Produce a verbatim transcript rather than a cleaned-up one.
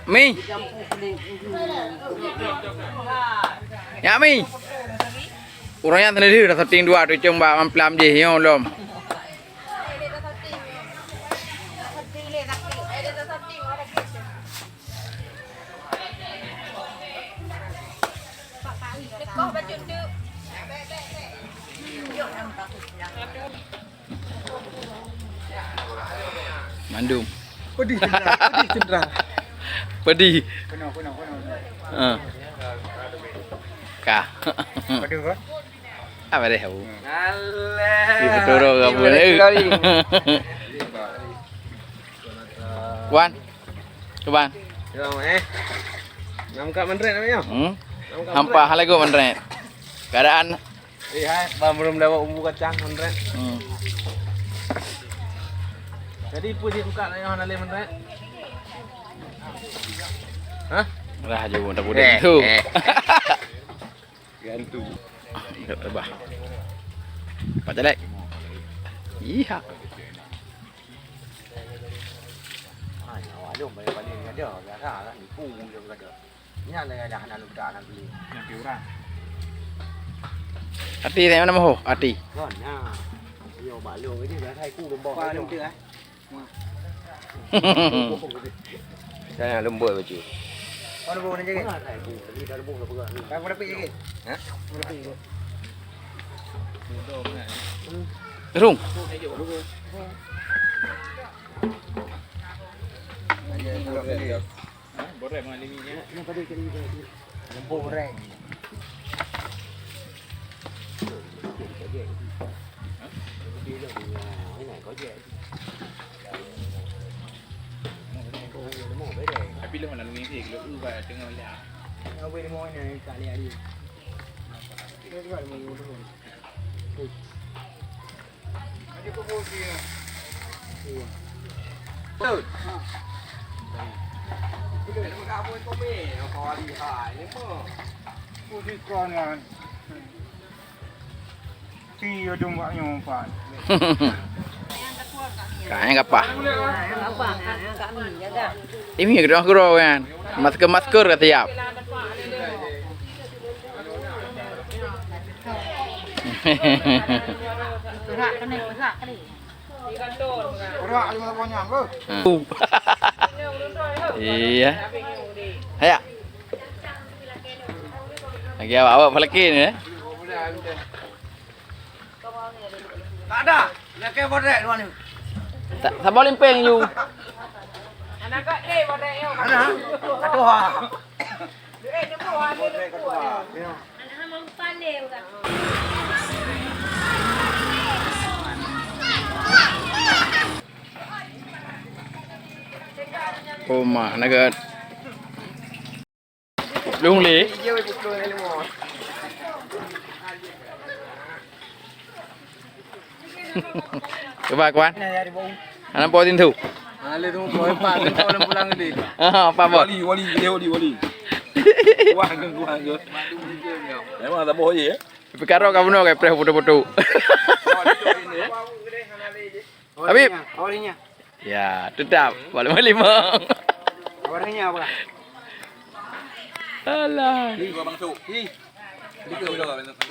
Mi. Nyak Mi. Ureueng nyan teuneuh deuh, dah syuting dua tu, cuma mamplam jih nyoe lom. Mandum. Pedih cendera, pedih cendera. Pedih. Penuh, penuh, penuh. Ha. Kah. Pedih, bro. Apa deh, Abu? Alah. Di Peturo ke apa ni? Wan. Cuba. Cuba, eh. Nak buka mandret apa ya? Hmm. Nak buka Hampa mandret. Hal lagu mandret. Keadaan. Eh, hai, bang belum dapat bumbu kacang mandret. Hmm. Jadi, ibu dia buka nak yang hana leh mandret. Hah? Dah je, dah budek tu. Eh. Gantu. Rebah. Pak Caleg. Iya. Ah, nyawa dia paling-paling ada, biasa lah, nipu dia ada. Nyan lah ada anak luka, anak beli. Nanti orang. Ati, tengok nama ho, Ati. Kan, nah. Dia bak lu je, biasa aku lembah. Pak, lembah. Saya nak lembut baju. Mana bau nak jaga? Mana saya bau? Tadi dah bau dah pegang ni. Dah berapa jaga? Ha? Berapa jaga? Rung. Aja, aja. Ha? Borek mengalami ni. Yang pada kali ni. Lembut borek. Tapi lu mana nunggu ni, lu, lu kat tengah lihat. Apa ni mau ni, tak lihat dia. Dia juga mau turun. Kayaknya kapah. Ini keudroe-keudroe kan. Masker-masker ka siap. Peuhak keunoe, peuhak kali. Peuhak lima boh nyan, beuh. Ha. Iya. Hayak. Lagi awak-awak palekin ya. Tak ada. Nak ke bodek dua ni. Tak, sabar limpeng you. Ada. Aduh. Oh mah, nak. Lung le. Cuba, kawan. Anak po tintu. Alah, tu po empat, tu po pulang gede. Apa, apa? Wali, wali, dia wali, wali. Kuah ke, kuah ke. Memang tak boh je, ya? Tapi karo ka bunoe ka preh foto-foto. Habib. Awalnya. Ya, tetap. Malam lima. Awalnya apa? Alah. Hi, gua bang Su. Hi. Bang Su, bang Su.